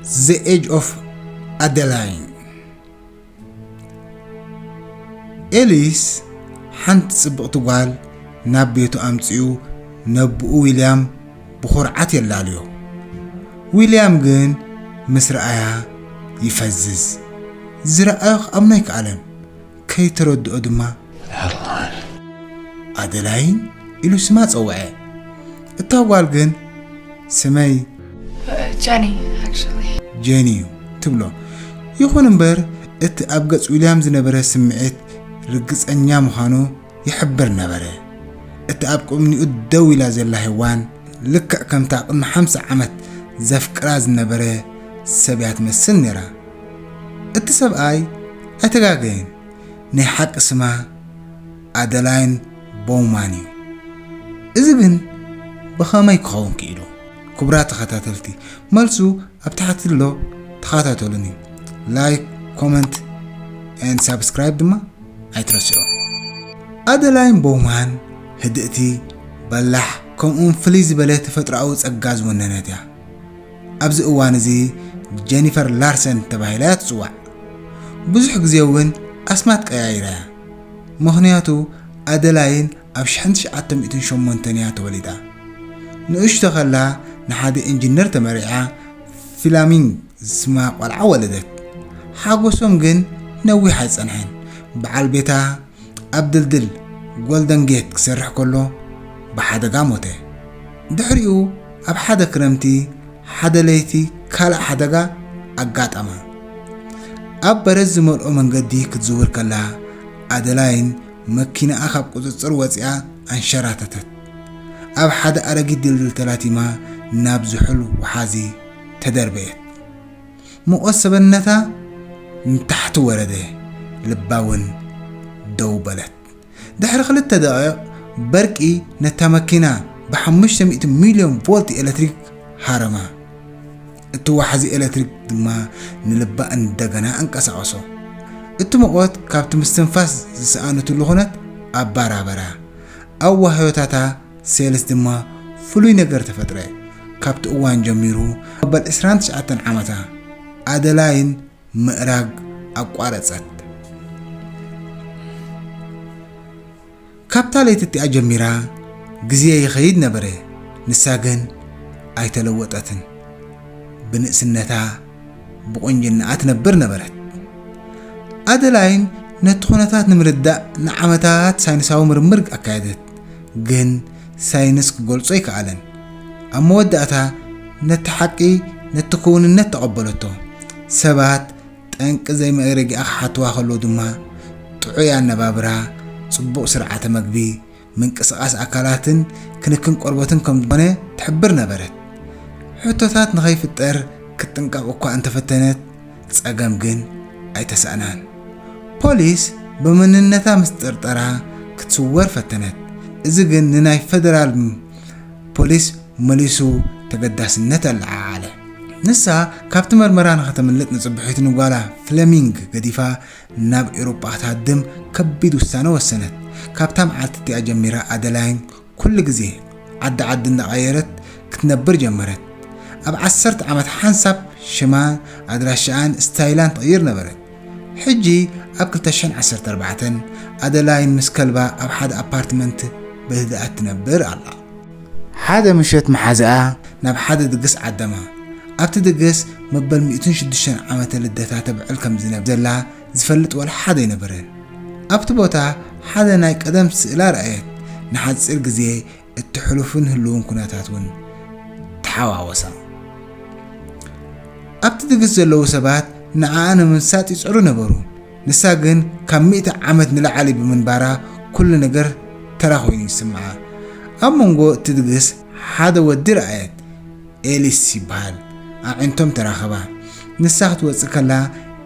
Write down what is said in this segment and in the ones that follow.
The Age of Adeline። ኤሊስ ሓንቲ ጽብቕቲ ጓል ናብ ቤቱ ኣምጺኡ ነቦኡ ዊልያም ብኹርዓት የላልዮ። ዊልያም ግን ምስ ረኣያ ይፈዝዝ። ዝረኣዮ ክኣምኖ ኣይከኣለን። ከይተረድኦ ድማ፣ ኣደላይን ኢሉ ስማ ጸውዐ። እታ ጓል ግን፣ ስመይ ጀኒ፣ actually። ጀኒ እዩ ትብሎ። ይኹን እምበር፣ እቲ ኣብ ገጽ ዊልያም ዝነበረ ስምዒት ርግጸኛ ምዃኑ ይሕብር ነበረ። እቲ ኣብ ቅድሚኡ ደው ኢላ ዘላ ሄዋን፣ ልክዕ ከምታ ቅድሚ ሓምሳ ዓመት ዘፍቅራ ዝነበረ ሰብ እያ ትመስል ነይራ። እቲ ሰብኣይ ኣይተጋገየን። ናይ ሓቂ ስማ ኣደላይን ቦውማን እዩ። እዚ ግን ብኸመይ ክኸውን ክኢሉ? ክቡራት ተኸታተልቲ፣ መልሱ ኣብ ታሕቲ ኣሎ፣ ተኸታተሉኒ። ላይክ፣ ኮመንት፣ ኤንድ ሳብስክራይብ ድማ ኣይትረስዑ። ኣደላይን ቦውማን ህድእቲ፣ በላሕ፣ ከምኡውን ፍልይ ዝበለ ተፈጥሮኣዊ ጸጋ ዝወነነት እያ። ኣብዚ እዋን እዚ ጀኒፈር ላርሰን ተባሂላ እያ ትጽዋዕ። ብዙሕ ግዜ እውን ኣስማት ቀያይራ እያ። ምኽንያቱ ኣደላይን ኣብ ሽሕን ትሽዓተ ሚእትን ሸሞንተን እያ ተወሊዳ። ንእሽቶ ከላ ንሓደ ኢንጂነር ተመሪዓ ፍላሚንግ ዝስማ ቆልዓ ወለደት። ሓጎሶም ግን ነዊሕ ኣይጸንሐን። በዓል ቤታ ኣብ ድልድል ጎልደን ጌት ክሰርሕ ከሎ ብሓደጋ ሞተ። ድሕሪኡ ኣብ ሓደ ክረምቲ ሓደ ለይቲ ካልእ ሓደጋ ኣጋጠማ። ኣብ በረድ ዝመልኦ መንገዲ ክትዝውር ከላ ኣደላይን መኪናኣ ካብ ቁጽጽር ወጺኣ ኣንሸራተተት። ኣብ ሓደ ኣረጊት ድልድል ተላቲማ ናብ ዝሑል ወሓዚ ተደርበየት። ሙቐት ሰበነታ ንታሕቲ ወረደ፣ ልባ እውን ደው በለት። ድሕሪ ክልተ ደቂቕ በርቂ ነታ መኪና ብሓሙሽተ ሚእቲ ሚልዮን ቮልት ኤሌክትሪክ ሃረማ። እቲ ዋሕዚ ኤሌክትሪክ ድማ ንልባ እንደገና ኣንቀሳቐሶ። እቲ ሙቐት ካብቲ ምስትንፋስ ዝሰኣነትሉ ኩነት ኣባራበራ። ኣብ ዋህዮታታ ሴልስ ድማ ፍሉይ ነገር ተፈጥረ። ካብቲ እዋን ጀሚሩ መበል ዕስራን ትሽዓተን ዓመታ ኣደላይን ምእራግ ኣቋረጸት። ካብታ ለይቲ እቲኣ ጀሚራ ግዜ ይኸይድ ነበረ፣ ንሳ ግን ኣይተለወጠትን። ብንእስነታ ብቑንጅናኣ ትነብር ነበረት። ኣደላይን ነቲ ኩነታት ንምርዳእ ንዓመታት ሳይንሳዊ ምርምር ኣካየደት፣ ግን ሳይንስ ክገልጾ ኣይከኣለን። ኣብ መወዳእታ ነቲ ሓቂ፣ ነቲ ክውንነት ተቐበለቶ። ሰባት ጠንቂ ዘይመእረጊኣ ክሓትዋ ከለዉ ድማ፣ ጥዑይ ኣነባብራ፣ ጽቡቕ ስርዓተ መግቢ፣ ምንቅስቓስ ኣካላትን ክንክን ቆርበትን ከም ዝኾነ ትሕብር ነበረት። ሕቶታት ንኸይፍጠር ክትጥንቀቕ እኳ እንተፈተነት፣ ጸገም ግን ኣይተሳእናን። ፖሊስ ብመንነታ ምስ ጠርጠራ ክትስወር ፈተነት። እዚ ግን ንናይ ፈደራል ፖሊስ መሊሱ ተገዳስነት ኣለዓዓለ። ንሳ ካብቲ መርመራ ንኸተምልጥ ንጽብሒቱ ንጓላ ፍለሚንግ ገዲፋ ናብ ኤውሮጳ ክትሃድም ከቢድ ውሳነ ወሰነት። ካብታ መዓልቲ እቲኣ ጀሚራ ኣደላይን ኩሉ ግዜ ዓዲ ዓዲ እንዳቐየረት ክትነብር ጀመረት። ኣብ ዓሰርተ ዓመት ሓንሳብ ሽማን ኣድራሻኣን ስታይላን ትቕይር ነበረት። ሕጂ ኣብ ክልተ ሽሕን ዓሰርተ ኣርባዕተን ኣደላይን ምስ ከልባ ኣብ ሓደ ኣፓርትመንት ብህድኣት ትነብር ኣላ። ሓደ ምሸት መሓዝኣ ናብ ሓደ ድግስ ዓደማ። ኣብቲ ድግስ መበል ሚእትን ሽዱሽተን ዓመተ ልደታ ተብዕል ከም ዝነብ ዘላ ዝፈልጥ ወላ ሓደ ኣይነበረን። ኣብቲ ቦታ ሓደ ናይ ቀደም ስእላ ረኣየት። ንሓጺር ግዜ እቲ ሕሉፍን ህልውን ኩነታት እውን ተሓዋወሳ። ኣብቲ ድግስ ዘለዉ ሰባት ንዓኣ ንምምሳጥ ይጽዕሩ ነበሩ። ንሳ ግን ካብ ሚእቲ ዓመት ንላዕሊ ብምንባራ ኩሉ ነገር ተራ ኮይኑ ይስምዓ። ኣብ መንጎ እቲ ድግስ ሓደ ወዲ ረኣየት። ኤሊስ ይበሃል። ኣዒንቶም ተራኸባ። ንሳ ክትወጽእ ከላ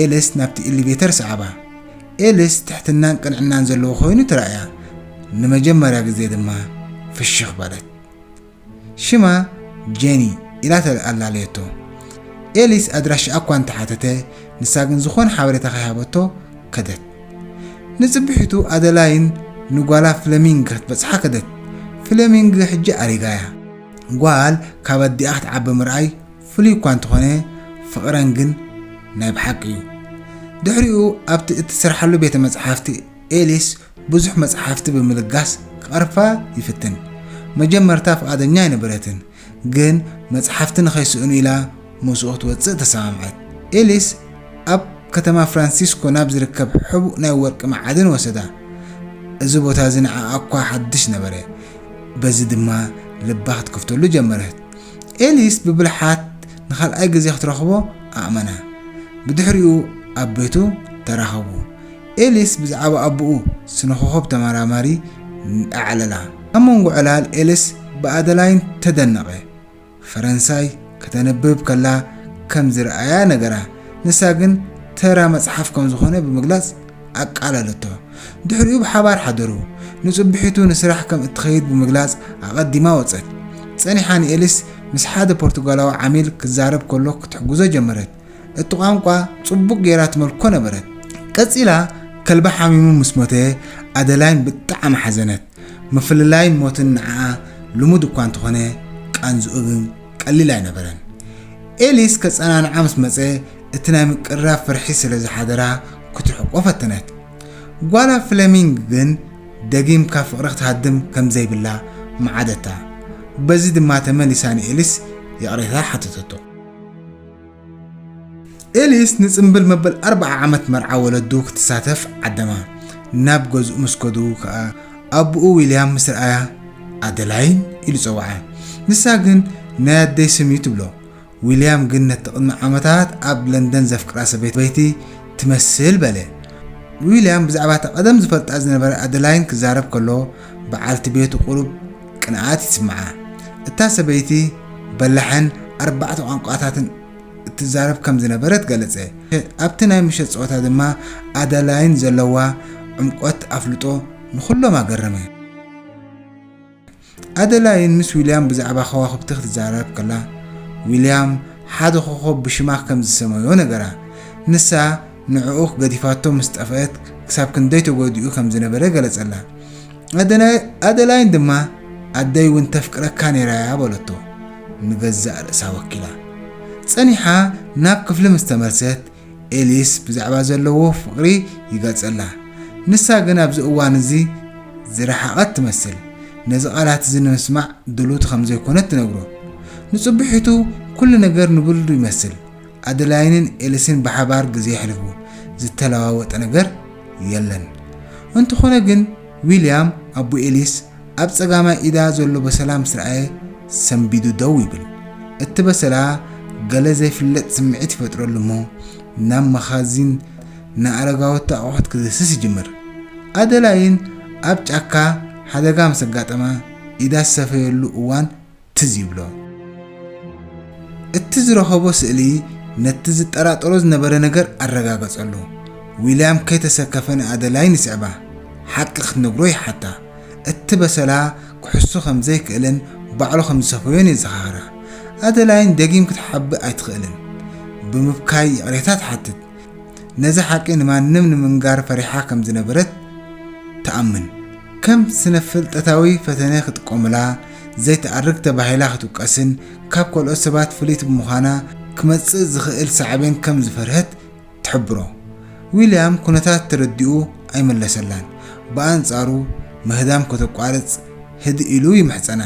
ኤሊስ ናብቲ ኤሊቬተር ሰዓባ። ኤሊስ ትሕትናን ቅንዕናን ዘለዎ ኮይኑ ተራእያ። ንመጀመርያ ግዜ ድማ ፍሽኽ በለት። ሽማ ጄኒ ኢላ ተኣላለየቶ። ኤሊስ ኣድራሻኣ እኳ እንተሓተተ፣ ንሳ ግን ዝኾነ ሓበሬታ ከይሃበቶ ከደት። ንጽብሒቱ ኣደላይን ንጓላ ፍለሚንግ ክትበጽሓ ከደት። ፍለሚንግ ሕጂ ኣሪጋ እያ። ጓል ካብ ኣዲኣ ክትዓቢ ምርኣይ ፍሉይ እኳ እንተኾነ፣ ፍቕረን ግን ናይ ብሓቂ እዩ። ድሕሪኡ ኣብቲ እትሰርሓሉ ቤተ መጽሓፍቲ ኤሊስ ብዙሕ መጽሓፍቲ ብምልጋስ ክቐርፋ ይፍትን። መጀመርታ ፍቓደኛ ኣይነበረትን፣ ግን መጽሓፍቲ ንኸይስእኑ ኢላ ምስኡ ክትወጽእ ተሰማምዐት። ኤሊስ ኣብ ከተማ ፍራንሲስኮ ናብ ዝርከብ ሕቡእ ናይ ወርቂ መዓድን ወሰዳ። እዚ ቦታ እዚ ንዓኣ እኳ ሓድሽ ነበረ፣ በዚ ድማ ልባ ክትከፍተሉ ጀመረት። ኤሊስ ብብልሓት ንኻልኣይ ግዜ ክትረኽቦ ኣእመና። ብድሕሪኡ ኣብ ቤቱ ተራኸቡ። ኤሊስ ብዛዕባ ኣቦኡ ስነ ኮኾብ ተመራማሪ ኣዕለላ። ኣብ መንጎ ዕላል ኤሊስ ብኣደላይን ተደነቐ። ፈረንሳይ ከተንብብ ከላ ከም ዝረኣያ ነገራ። ንሳ ግን ተራ መጽሓፍ ከም ዝኾነ ብምግላጽ ኣቃለለቶ። ድሕሪኡ ብሓባር ሓደሩ። ንጽብሒቱ ንስራሕ ከም እትኸይድ ብምግላጽ ኣቐዲማ ወጸት። ጸኒሓ ንኤሊስ ምስ ሓደ ፖርቱጋላዊ ዓሚል ክዛረብ ከሎ ክትሕግዞ ጀመረት። እቲ ቋንቋ ጽቡቕ ጌራ ትመልኮ ነበረት። ቀጺላ ከልባ ሓሚሙ ምስ ሞተ ኣደላይን ብጣዕሚ ሓዘነት። ምፍልላይን ሞትን ንዓኣ ልሙድ እኳ እንተኾነ ቃንዝኡ ግን ቀሊል ኣይነበረን። ኤሊስ ከጸናንዓ ምስ መጸ እቲ ናይ ምቅርራብ ፍርሒ ስለ ዝሓደራ ክትርሕቆ ፈተነት። ጓላ ፍለሚንግ ግን ደጊምካ ፍቕሪ ክትሃድም ከም ዘይብላ መዓደታ። በዚ ድማ ተመሊሳ ንኤሊስ ይቕሬታ ሓተተቶ። ኤሊስ ንጽምብል መበል ኣርብዓ ዓመት መርዓ ወለዱ ክትሳተፍ ዓደማ። ናብ ገዝኡ ምስ ከዱ ከኣ ኣቦኡ ዊልያም ምስ ረኣያ ኣደላይን ኢሉ ጸውዓ። ንሳ ግን ናይ ኣደይ ስም እዩ ትብሎ። ዊልያም ግን ነቲ ቅድሚ ዓመታት ኣብ ለንደን ዘፍቅራ ሰበይቲ ትመስል በለ። ዊልያም ብዛዕባ እታ ቀደም ዝፈልጣ ዝነበረ ኣደላይን ክዛረብ ከሎ በዓልቲ ቤቱ ቁሩብ ቅንኣት ይስምዓ። እታ ሰበይቲ በላሕን ኣርባዕተ ቋንቋታትን እትዛረብ ከም ዝነበረት ገለጸ። ኣብቲ ናይ ምሸት ጸወታ ድማ ኣደላይን ዘለዋ ዕምቆት ኣፍልጦ ንኹሎም ኣገረመ። ኣደላይን ምስ ዊልያም ብዛዕባ ከዋኽብቲ ክትዛረብ ከላ፣ ዊልያም ሓደ ኮኾብ ብሽማ ከም ዝሰመዮ ነገራ። ንሳ ንዕኡ ገዲፋቶ ምስ ጠፍአት ክሳብ ክንደይ ተጎዲኡ ከም ዝነበረ ገለጸላ። ኣደና-፣ ኣደላይን ድማ ኣደይ እውን ተፍቅረካ ነይራ እያ በለቶ፣ ንገዛእ ርእሳ ወኪላ። ጸኒሓ ናብ ክፍሊ ምስ ተመልሰት፣ ኤሊስ ብዛዕባ ዘለዎ ፍቕሪ ይገልጸላ። ንሳ ግን ኣብዚ እዋን እዚ ዝረሓቐት ትመስል። ነዚ ቃላት እዚ ንምስማዕ ድሉት ከም ዘይኮነት ትነግሮ። ንጽብሒቱ ኩሉ ነገር ንቡር ይመስል። ኣደላይንን ኤሊስን ብሓባር ግዜ የሕልፉ። ዝተለዋወጠ ነገር የለን። እንተኾነ ግን ዊልያም ኣቦ ኤሊስ ኣብ ጸጋማይ ኢዳ ዘሎ በሰላ ምስ ረኣየ ሰንቢዱ ደው ይብል። እቲ በሰላ ገለ ዘይፍለጥ ስምዒት ይፈጥረሉ እሞ ናብ መኻዚን ንኣረጋውቲ ኣቑሑት ክድህስስ ይጅምር። ኣደላይን ኣብ ጫካ ሓደጋ ምስ ኣጋጠማ ኢዳ ዝሰፈየሉ እዋን ትዝ ይብሎ። እቲ ዝረኸቦ ስእሊ ነቲ ዝጠራጠሮ ዝነበረ ነገር ኣረጋገጸሉ። ዊልያም ከይተሰከፈ ንኣደላይን ይስዕባ። ሓቂ ክትነግሮ ይሓታ። እቲ በሰላ ክሕሱ ከም ዘይክእልን ባዕሉ ከም ዝሰፈዮን የዘኻኽራ። ኣደላይን ደጊም ክትሓብእ ኣይትኽእልን። ብምብካይ ይቕሬታ ትሓትት። ነዚ ሓቂ ንማንም ንምንጋር ፈሪሓ ከም ዝነበረት ትኣምን። ከም ስነ-ፍልጠታዊ ፈተነ ክትጥቀሙላ ዘይትኣርግ ተባሂላ ክትውቀስን ካብ ካልኦት ሰባት ፍልይቲ ብምዃና ክመጽእ ዝኽእል ሳዕቤን ከም ዝፈርሀት ትሕብሮ። ዊልያም ኩነታት ተረዲኡ ኣይመለሰላን። ብኣንጻሩ ምህዳም ከተቋርጽ ህድእ ኢሉ ይምሕጸና።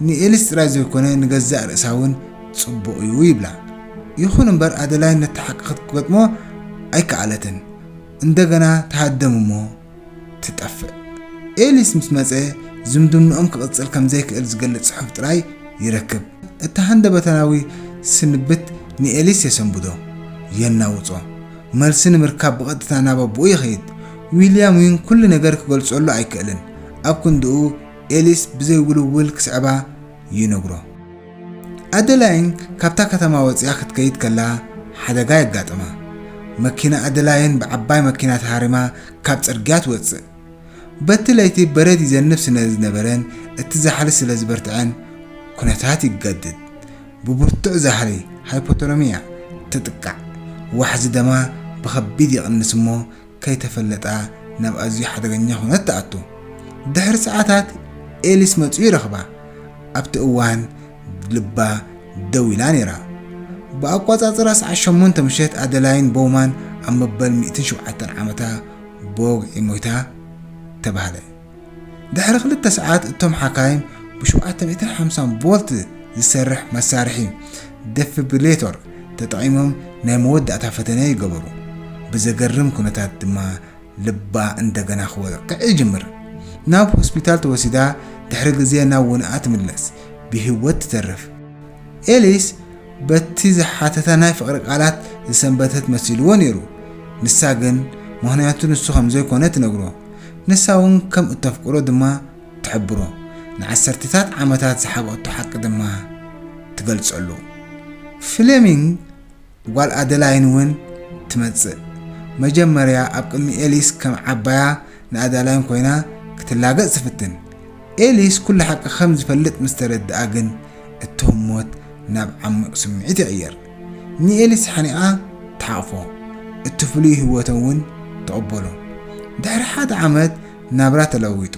ንኤሊስ ጥራይ ዘይኮነ ንገዛእ ርእሳ እውን ጽቡቕ እዩ ይብላ። ይኹን እምበር ኣደላይን ነቲ ሓቂ ክትገጥሞ ኣይከኣለትን። እንደገና ተሃደም እሞ ትጠፍእ። ኤሊስ ምስ መጸ ዝምድንኦም ክቕጽል ከም ዘይክእል ዝገልጽ ጽሑፍ ጥራይ ይረክብ። እቲ ሃንደበታዊ ስንብት ንኤሊስ የሰንብዶ፣ የናውጾ። መልሲ ንምርካብ ብቐጥታ ናብ ኣቦኡ ይኸይድ። ዊልያም እውን ኩሉ ነገር ክገልጸሉ ኣይክእልን። ኣብ ክንድኡ ኤሊስ ብዘይ ውልውል ክስዕባ ይነግሮ። ኣደላይን ካብታ ከተማ ወጺኣ ክትከይድ ከላ ሓደጋ የጋጥማ። መኪና ኣደላይን ብዓባይ መኪና ተሃሪማ ካብ ጽርግያ ትወጽእ። በቲ ለይቲ በረድ ይዘንብ ስለ ዝነበረን እቲ ዛሕሊ ስለ ዝበርትዐን ኩነታት ይገድድ። ብብርቱዕ ዛሕሊ፣ ሃይፖቶለሚያ፣ ትጥቃዕ። ዋሕዚ ደማ ብኸቢድ ይቕንስ እሞ ከይተፈለጣ ናብ ኣዝዩ ሓደገኛ ኩነት ትኣቱ። ድሕሪ ሰዓታት ኤሊስ መጺኡ ይረኽባ። ኣብቲ እዋን ልባ ደው ኢላ ነይራ። ብኣቋጻጽራ ሰዓት ሸሞንተ ምሸት ኣደላይን ቦውማን ኣብ መበል ሚእትን ሸውዓተን ዓመታ ብወግዒ ሞይታ ተባህለ። ድሕሪ ክልተ ሰዓት እቶም ሓካይም ብ750 ቮልት ዝሰርሕ መሳርሒ ደፊብሪሌቶር ተጠቒሞም ናይ መወዳእታ ፈተነ ይገበሩ። ብዘገርም ኩነታት ድማ ልባ እንደገና ክወቅዕ ይጅምር። ናብ ሆስፒታል ተወሲዳ ድሕሪ ግዜ ናብ ውንኣ ትምለስ፣ ብህይወት ትተርፍ። ኤሊስ በቲ ዝሓተታ ናይ ፍቕሪ ቃላት ዝሰንበተት መሲልዎ ነይሩ። ንሳ ግን ምኽንያቱ ንሱ ከም ዘይኮነ ትነግሮ። ንሳ እውን ከም እተፍቅሮ ድማ ትሕብሮ። ንዓሰርተታት ዓመታት ዝሓበቐቶ ሓቂ ድማ ትገልጸሉ። ፍሌሚንግ ጓል ኣደላይን እውን ትመጽእ። መጀመርያ ኣብ ቅድሚ ኤሊስ ከም ዓባያ ንኣደላይን ኮይና ክትላገጽ ትፍትን። ኤሊስ ኩሉ ሓቂ ከም ዝፈልጥ ምስ ተረድኣ ግን እቲ ህሞት ናብ ዓሚቕ ስምዒት ይቕየር። ንኤሊስ ሓኒቓ ትሓቕፎ። እቲ ፍሉይ ህይወቶም እውን ትቕበሎ። ድሕሪ ሓደ ዓመት ናብራ ተለዊጡ።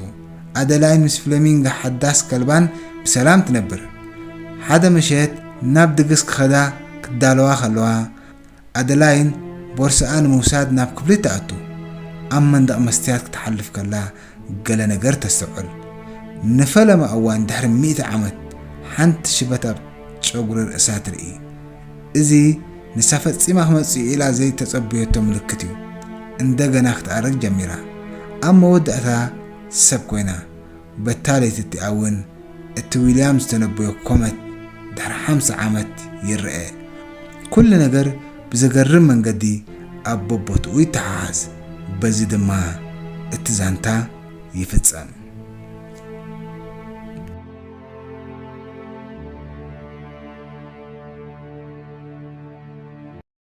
ኣደላይን ምስ ፍሌሚንግ ሓዳስ ከልባን ብሰላም ትነብር። ሓደ ምሸት ናብ ድግስ ክኸዳ ክዳለዋ ከለዋ ኣደላይን ቦርሳኣ ንምውሳድ ናብ ክፍሊ ትኣቱ። ኣብ መንደቕ መስትያት ክትሓልፍ ከላ ገለ ነገር ተስተውዕል። ንፈለማ እዋን ድሕሪ ሚእቲ ዓመት ሓንቲ ሽበት ኣብ ጨጉሪ ርእሳ ትርኢ። እዚ ንሳ ፈጺማ ክመጽእ ኢላ ዘይተጸበየቶ ምልክት እዩ። እንደገና ክትኣርግ ጀሚራ። ኣብ መወዳእታ ሰብ ኮይና። በታ ለይቲ እቲኣ እውን እቲ ዊልያም ዝተነበዮ ኮመት ድሕሪ ሓምሳ ዓመት ይረአ። ኩሉ ነገር ብዘገርም መንገዲ ኣብ በቦትኡ ይተሓሓዝ። በዚ ድማ እቲ ዛንታ ይፍጸም።